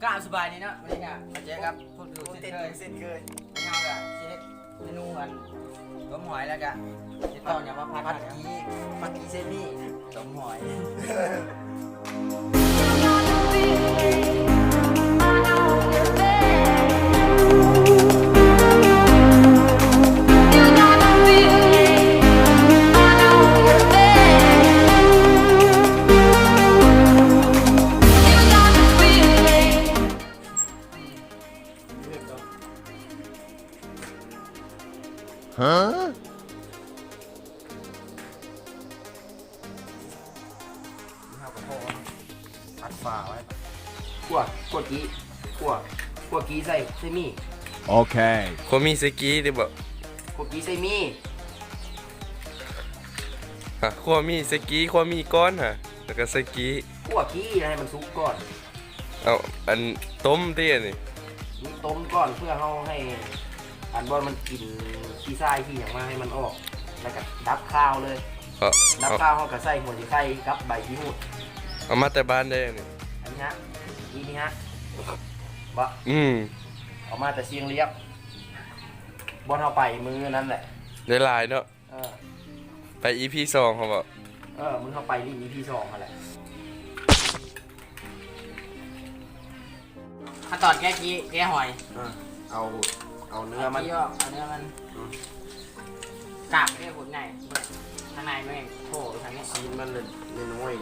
ກາບສະບາຍດີເນາະ ວັນນີ້ກະມາເຈີກັບພວກເຮົາເຊັ່ນເຄີຍ ເຊັ່ນເຄີຍ ວັນນີ້ເຮົາກະຊິເຮັດເມນູອັນຕົ້ມຫອຍ ແລ້ວກະຊິຕໍ່ຫຍັງມາຜັດ ຜັດກີ້ ຜັດກີ້ໃສ່ໝີ້ ຕົ້ມຫອຍ. ຮະ? ເຮົາກະພໍເນາະ ອັດຝາໄວ້ ຂົ້ວ ຂົ້ວກີ້ ຂົ້ວ ຂົ້ວກີ້ໃສ່ ໃສ່ໝີ້ ໂອເຄ ຂົ້ວໝີ້ໃສ່ກີ້ຕິບໍ? ຂົ້ວກີ້ໃສ່ໝີ້ ຮະ ຂົ້ວໝີ້ໃສ່ກີ້ ຂົ້ວໝີ້ກ່ອນ ຮະ ແລ້ວກະໃສ່ກີ້ ຂົ້ວກີ້ໃຫ້ມັນສຸກກ່ອນ. ເອົາ ອັນຕົ້ມຕິອັນນີ້ ນີ້ຕົ້ມກ່ອນ ເພື່ອເຮົາໃຫ້ອັນບ່ອນມັນກິນຂີ້ຊາຍຂີ້ຫຍັງມາໃຫ້ມັນອອກ ແລ້ວກະດັບຄາວເລີຍ ເອົາ ດັບຄາວ ເຮົາກະໃສ່ຫົວສີໄຄກັບໃບຂີ້ຫູດ. ເອົາມາແຕ່ບ້ານໃດອັນນີ້? ອັນນີ້ຮະ ອີ່ນີ້ຮະ ບໍ່ ອືມ ເອົາມາແຕ່ຊຽງລຽບ ບ່ອນເຮົາໄປມື້ນັ້ນແຫຼະ ໄດ້ຫຼາຍເນາະ. ເອີ ໄປອີພີສອງເຮົາບໍ? ເອີ ມື້ເຮົາໄປຫຼິ້ນອີພີສອງຫັ້ນແຫຼະ. ຂັ້ນຕອນແກະກີ້ ແກະຫອຍ ເອີ ເອົາ ເອົາເນື້ອມັນ ເອົາເນື້ອມັນ ອືມ ກາບເດ້ ໂຄດໃຫຍ່ ທາງໃນແມ່ງໂຜໄປທາງນີ້ ຊີ້ນມັນນ້ອຍໆ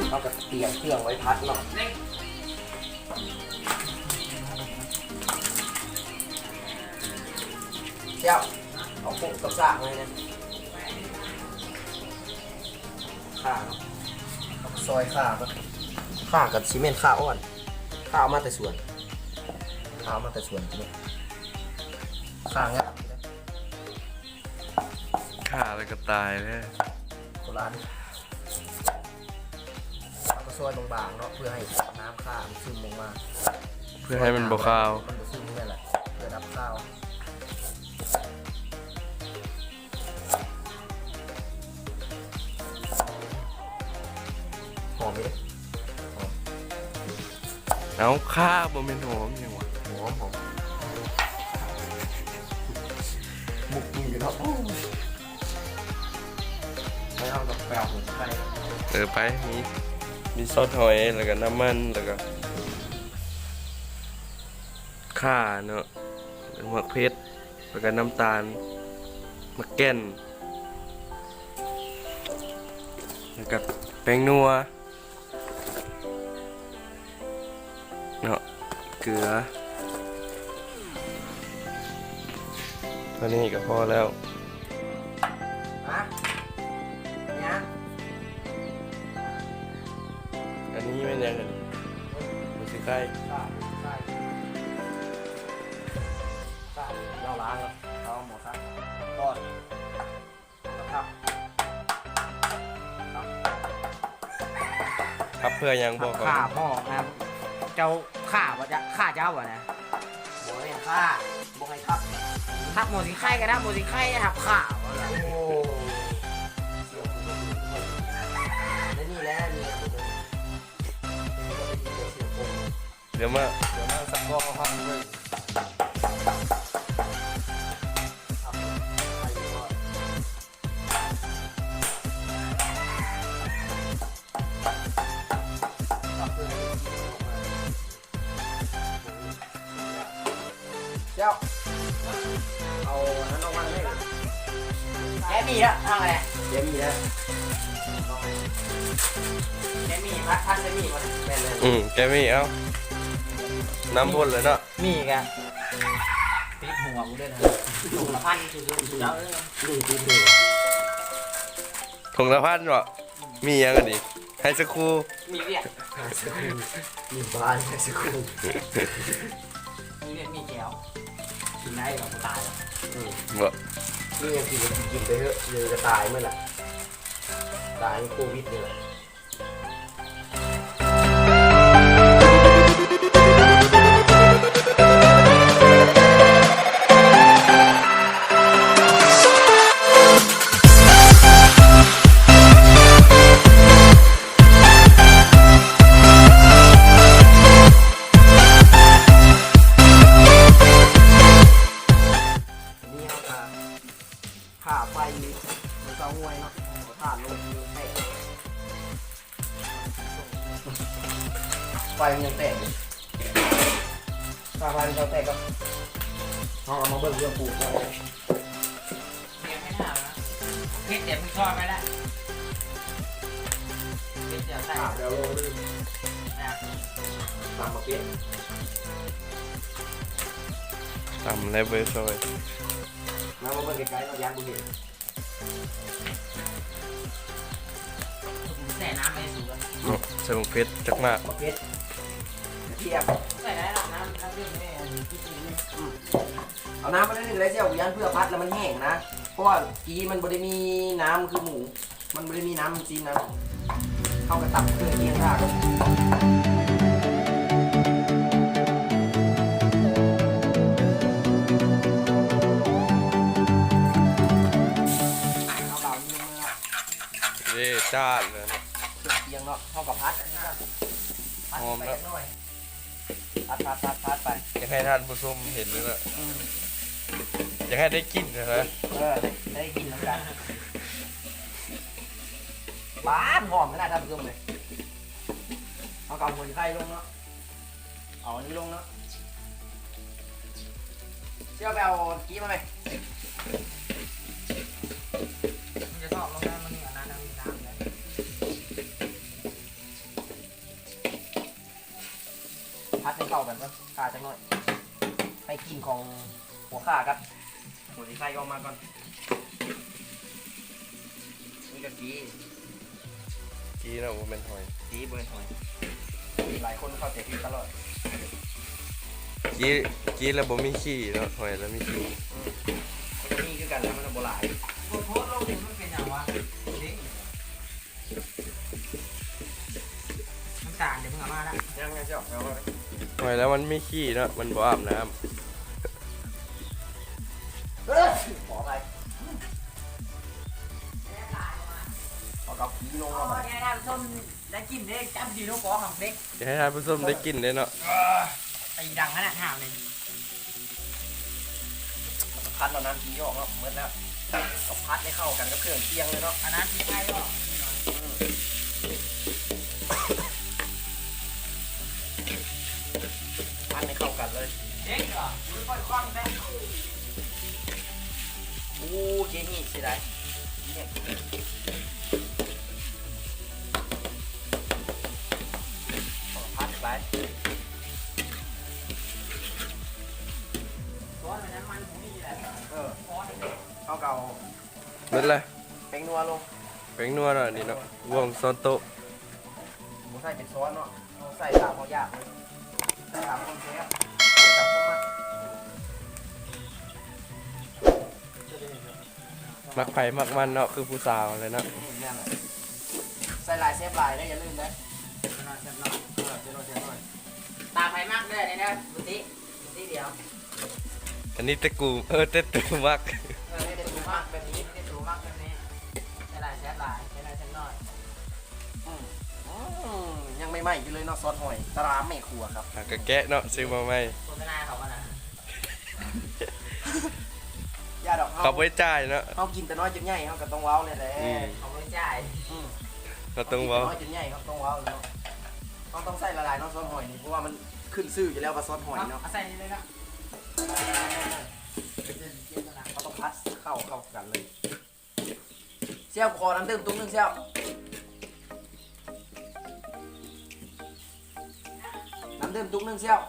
ເຮົາກະຕຽມເຄື່ອງໄວ້ຜັດເນາະ ແລ້ວເອົາໂປະກັບສາກໄວ້ນະ. ຂ່າເນາະ ເຮົາກະຊອຍຂ່າກ່ອນ ຂ່າກະຊິແມ່ນຂ່າອ່ອນ ຂ່າເອົາມາແຕ່ສວນ ຂ່າເອົາມາແຕ່ສວນ ຂ່າງາມ ຂ້າແລ້ວກໍຕາຍເດີ ໂບລານ ເຮົາກໍຊອຍບາງໆເນາະ ເພື່ອໃຫ້ນ້ຳຂ່າມັນຊຶມອອກມາ ເພື່ອໃຫ້ມັນບໍ່ຄາວ ມັນບໍ່ຊຶມແມ່ນແຫຼະ ເພື່ອດັບຄາວ ຫອມເດ ຫອມ. ເອົ້າ ຂ່າບໍ່ແມ່ນຫອມຫຍັງຫວະ ຫອມ ຫອມ ໝົກມືເນາະ ໂອ້ຍ ໄປເຮົາກະໄປເອົາຫົວໄຄ ເອີ ໄປ ມີ ມີຊອດຫອຍ ແລ້ວກະນ້ຳມັນ ແລ້ວກະຂ່າເນາະ ໝາກເຜັດ ແລ້ວກະນ້ຳຕານ ໝາກແກ່ນ ແລ້ວກະແປ້ງນົວ ເນາະ ເກືອ ເທົ່ານີ້ກໍພໍແລ້ວ ຮະ ຫຍັງ ອັນນີ້ແມ່ນຫຍັງ ໝູຊິໄຄ ຂ້າ ຂ້າ ຂ້າ ເຮົາລ້າງແລ້ວ ເອົາໝໍສັກກ່ອນ. ຄັບ ຄັບເພື່ອຫຍັງ ບອກເຂົາ ຂ້າພໍ່ນະ ເຈົ້າຂ້າບໍ່ ຈະຂ້າເຈົ້າບໍ່ນະ ບໍ່ແມ່ນຂ້າ ບໍ່ໃຫ້ຄັບ ຄັບໝໍຊິໄຄກໍໄດ້ ໝໍຊິໄຄຈະຄັບຂ້າບໍ່ລະ ໂອ້ ແລະນີ້ແຫຼະ ນີ້ແຫຼະ ດຽວມາ ດຽວມາສັກກໍເອົາພັກເບິ່ງ ເຈົ້າ ເອົາອັນນັ້ນອອກມາໄດ້ ແກະໝີ່ລະ ເອົາແຫຼະ ແກະໝີ່ລະ ແກະໝີ່ ພັດ ພັດໃສ່ໝີ່ບໍ່ ແມ່ນໆ ອືມ ແກະໝີ່ ເອົາ ນ້ຳພົ້ນເລີຍເນາະ ໝີ່ກະ ຕິດຫົວກູເດີນະ ຖົງລະພັນຊື່ໆ ເຈົ້າເອີຍ ໜຶ່ງຕິດຫົວ ຖົງລະພັນເນາະ ມີຫຍັງອັນນີ້ ໄຮສະຄູ ມີວຽກ ໄຮສະຄູ ມີບ້ານ ໄຮສະຄູ ມີວຽກ ມີແຈວ ກິນໄດ້ກໍບໍ່ຕາຍ ອືມ ບໍ່ ມີຫຍັງກິນກໍກິນໄປເຖາະ ເດີກະຕາຍໝົດລະ ຕາຍໂຄວິດນີ້ແຫຼະ. ຖ້າວ່າເຂົາແຕກກໍ ເຮົາເອົາມາເບິ່ງເລື່ອງປູກເນາະ. ເຕຍມໃຫ້ໜາວນະ ເຮັດແຕ່ມື້ຊອດໄປລະ ເຮັດແຕ່ໃສ່ ຕຳແລ້ວລົງເລີຍ ນະ ຕຳໝາກເຜັດ ຕຳແລ້ວເບີຊອຍ ມາ ມາເບິ່ງໃກ້ໆເນາະ ຢ້ານບໍ່ເຫັນ ແຊ່ນ້ຳໄວ້ສູງ ເນາະ ໃສ່ໝາກເຜັດຈັກໝາກ ໝາກເຜັດ ກະທຽມ ໃສ່ໄດ້ລະ ນ້ຳ ນ້ຳດື່ມນີ້ ອັນນີ້ ອືມ ເອົານ້ຳມາໜ້ອຍໜຶ່ງກະໄດ້ ຊິເອົາຢ້ານເພື່ອຜັດແລ້ວມັນແຫ້ງນະ ເພາະວ່າກີມັນບໍ່ໄດ້ມີນ້ຳຄືໝູ ມັນບໍ່ໄດ້ມີນ້ຳຊີ້ນນະ ເຮົາກະຕັກເຄື່ອງຄຽງທາກ່ອນ ເດ້ ຈານເລີຍ ເຄື່ອງຄຽງເນາະ ເຮົາກະຜັດອັນນີ້ກ່ອນ ຜັດໄປຈັກໜ້ອຍ ຜັດ ຜັດ ຜັດ ຜັດໄປ ຢາກໃຫ້ທ່ານຜູ້ຊົມເຫັນເລີຍເນາະ ອືມ ຢາກໃຫ້ໄດ້ກິນນະ ເອີ ໄດ້ ໄດ້ກິນນຳກັນ ບາດ ຫອມຂະໜາດທ່ານຜູ້ຊົມເລີຍ ເຮົາກະເອົາຫົວໄຊໄຄລົງເນາະ ເອົາອັນນີ້ລົງເນາະ ຊິເອົາໄປເອົາກີມາແມ ມັນຈະຊອກລົງໄດ້ ມັນມີອັນນັ້ນ ມັນມີນ້ຳ ຜັດໃຫ້ເຂົ້າກັນກ່ອນ ຂ່າຈັກໜ້ອຍ ໃຫ້ກິ່ນຂອງຫົວຂ່າກັບຫົວສີໄຄອອກມາກ່ອນ ນີ້ກະຈີ ຈີເນາະ ບໍ່ແມ່ນຫອຍ ຈີບໍ່ແມ່ນຫອຍ ຫຼາຍຄົນເຂົ້າໃຈຜິດຕະຫຼອດ ຈີ ຈີແລ້ວບໍ່ມີຂີ້ເນາະ ຫອຍແລ້ວມີຂີ້ ອືມ ມັນກະມີຄືກັນແຫຼະ ມັນກະບໍ່ຫຼາຍ ບໍ່ໂພສລົງນີ້ມັນເປັນຫຍັງວະ ເດ້ງ ນ້ຳຕານເດ ມຶງເອົາມາລະ ຍັງ ຍັງຊິເອົາ ເອົາມາ ຫອຍແລ້ວມັນມີຂີ້ເນາະ ມັນບໍ່ອາບນ້ຳ ຂໍອະໄພ ເອົາກັບຂີ້ລົງມາບັດນີ້ ທ່ານຜູ້ຊົມໄດ້ກິນເດ້ ຈັບດີໂນກອງຂອງເດັກ ຢາກໃຫ້ທ່ານຜູ້ຊົມໄດ້ກິນເດ້ເນາະ ຕີດັງຂະໜາດຫາວເລີຍ ຄັນເອົານ້ຳຈີອອກເນາະ ໝົດແລ້ວ ກະຜັດໃຫ້ເຂົ້າກັນກັບເຄື່ອງຄຽງເລີຍເນາະ ເອົານ້ຳຈີໄຄອອກ ອືມ ຜັດໃຫ້ເຂົ້າກັນເລີຍ ເດັກເນາະ ມັນປ່ອຍຄວັນແບບ ໂອ້ ເຈຮີດ ເສຍດາຍ ຜັດໄປ ເອີ ເຮົາກະເອົາ ໝົດລະ ແປ້ງນົວລົງ ແປ້ງນົວເນາະ ອັນນີ້ເນາະ ບ່ວງຊ້ອນໂຕະ ບໍ່ໃສ່ເປັນຊ້ອນເນາະ ເຮົາໃສ່ຕາມເຮົາຢາກເລີຍ ໃສ່ຕາມຄວາມແຊບ ໃສ່ຕາມຄວາມມັກ ມັກໃຜມັກມັນເນາະ ຄືຜູ້ສາວຫັ້ນແຫຼະເນາະ ອືມ ແມ່ນແຫຼະ ໃສ່ຫຼາຍແຊບຫຼາຍເດີ ຢ່າລືມເດີ ແຊບໜ້ອຍແຊບໜ້ອຍ ເອີ ແຊບໜ້ອຍແຊບໜ້ອຍ ຕາມໃຜມັກເດີ ນີ້ເດີ ບຸຕິ ບຸຕິດຽວ ອັນນີ້ແຕ່ກູ ເອີ ແຕ່ຕູມັກ ເອີ ແຕ່ຕູມັກແບບນີ້ ແຕ່ຕູມັກແບບນີ້ ໃສ່ຫຼາຍແຊບຫຼາຍ ໃສ່ໜ້ອຍແຊບໜ້ອຍ ອືມ ອືມ ຍັງໃໝ່ໆຢູ່ເລີຍເນາະ ຊອດຫອຍ ຕາລາແມ່ຄົວຄັບ ຫາກະແກະເນາະ ຊື້ມາໃໝ່ ໂຄສະນາເຂົາຫັ້ນນະ ຢ່າດອກ ເຮົາ ເຂົາບໍ່ໄດ້ຈ່າຍເນາະ ເຮົາກິນແຕ່ນ້ອຍຈົນໃຫຍ່ ເຮົາກະຕ້ອງເວົ້າແຫຼະ ອືມ ເຂົາບໍ່ໄດ້ຈ່າຍ ອືມ ເຮົາຕ້ອງເວົ້າ ກິນແຕ່ນ້ອຍຈົນໃຫຍ່ ເຮົາຕ້ອງເວົ້າເນາະ ເຮົາຕ້ອງໃສ່ຫຼາຍໆເນາະ ຊອດຫອຍນີ້ ເພາະວ່າມັນຂຶ້ນຊື່ຢູ່ແລ້ວວ່າຊອດຫອຍເນາະ ເອົາໃສ່ນີ້ເລີຍເນາະ ເຮົາຕ້ອງຜັດເຂົ້າ ເຂົ້າກັນເລີຍ ສ່ຽວ ຂໍນ້ຳດື່ມຕຸກໜຶ່ງສ່ຽວ ນ້ຳດື່ມຕຸກໜຶ່ງສ່ຽວ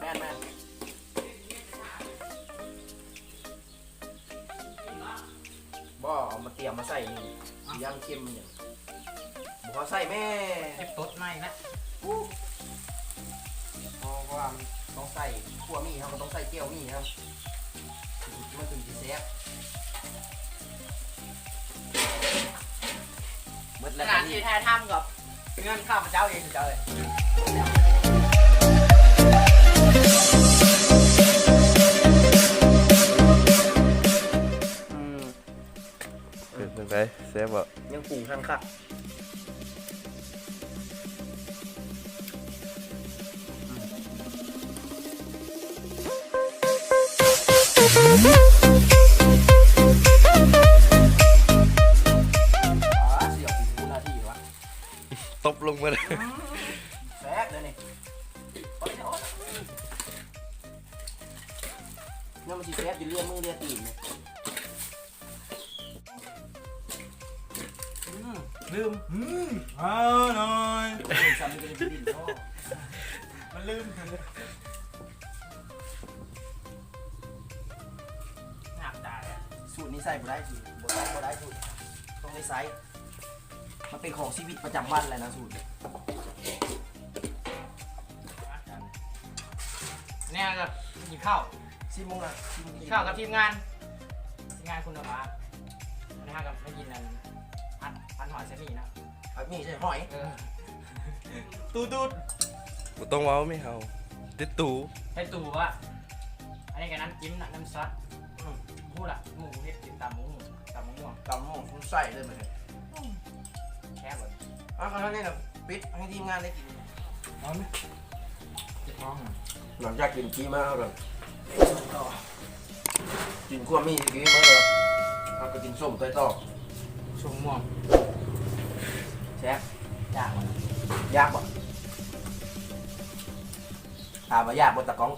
ແມ່ນໆ ບໍ່ ເອົາມາຕຽມມາໃສ່ນີ້ ຢ້ານເຄັມຫຍັງ ບໍ່ເອົາໃສ່ແມ່ ເກັບຕົດໃໝ່ນະ ເພາະວ່າມັນຕ້ອງໃສ່ ຂົ້ວໝີ່ເຮົາກະຕ້ອງໃສ່ແຈ່ວໝີ່ນຳ ມັນເຖິງຊິແຊບ ໝົດແລ້ວ ສະຖານທີ່ຖ່າຍທຳກະເຮືອນຂ້າພະເຈົ້າເອງເຈົ້າເອີຍ ອືມ ເປັນຈັ່ງໃດ ແຊບບໍ່? ຍັງປຸງຫັ້ນຄັກ ຕົບລົງມາເລີຍ ແຊບເລີຍນີ້ ໂອ້ຍ ໂອ້ຍ. ແລ້ວມັນຊິແຊບຢູ່ເລື່ອຍມືເລື່ອຍຕີນ. ອືມ ລືມ ອືມ ເອົາໜ້ອຍ ຊຳນີ້ກໍຍັງຊິດິ້ນເນາະ ມັນລືມ ຍາກຕາຍອະ. ສູດນີ້ໃສ່ບໍ່ໄດ້ ສູດ ບໍ່ໃສ່ບໍ່ໄດ້ ສູດ ຕ້ອງໄດ້ໃຊ້. ມັນເປັນຂອງຊີວິດປະຈຳວັນແຫຼະນະສູດ. ແນວກັບກິນເຂົ້າ ສິບໂມງລະ ກິນເຂົ້າກັບທີມງານ ທີມງານຄຸນນະພາບ. ອັນນີ້ເຮົາກໍມາກິນອັນ ຜັດ ຜັດຫອຍໃສ່ໝີ່ເນາະ ຜັດໝີ່ໃສ່ຫອຍ ເອີ ຕູດໆ ບໍ່ຕ້ອງເວົ້າແມ່ເຮົາ ຕິດຕູ ໃສ່ຕູວະ. ອັນນີ້ກໍນ້ຳຈິ້ມນະ ນ້ຳຊອດ. ອືມ ຮູ້ລະ ໝູເຮັດກິນຕຳໝູ ຕຳໝູ ຕຳໝູໃສ່ເລີຍມື້ນີ້. ແຊບເວີຍ. ເອົາ ເອົາເທົ່ານີ້ລະ ປິດໃຫ້ທີມງານໄດ້ກິນ. ເອົາໄໝ? ເຈັບທ້ອງນະ. ຫຼັງຈາກກິນກີ້ມາ ເຮົາກໍກິນຂົ້ວໝີ່ກີ້ມາ ເຮົາກໍກິນສົ້ມຕໍ່. ສົ້ມມ່ວງ ແຊບ. ຢາກບໍ່? ຢາກບໍ່? ຖາມວ່າຢາກບໍ່ຕາກ້ອງ?